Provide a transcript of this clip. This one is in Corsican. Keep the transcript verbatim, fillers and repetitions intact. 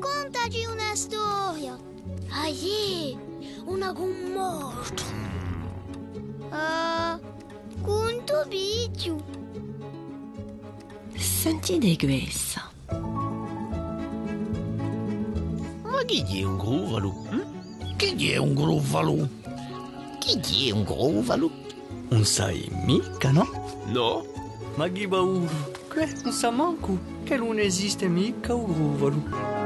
Contaci una storia. Aiè, una cù un mostru. Ah, cù un tupichju. Sentite quessa. Ma chì hè un gruvalu? Hm? Chì hè un gruvalu? Chì hè un gruvalu? Ùn sai micca, nò? Nò. Ma chì paura! Què ùn sà mancu chì ùn esiste micca u gruvalu.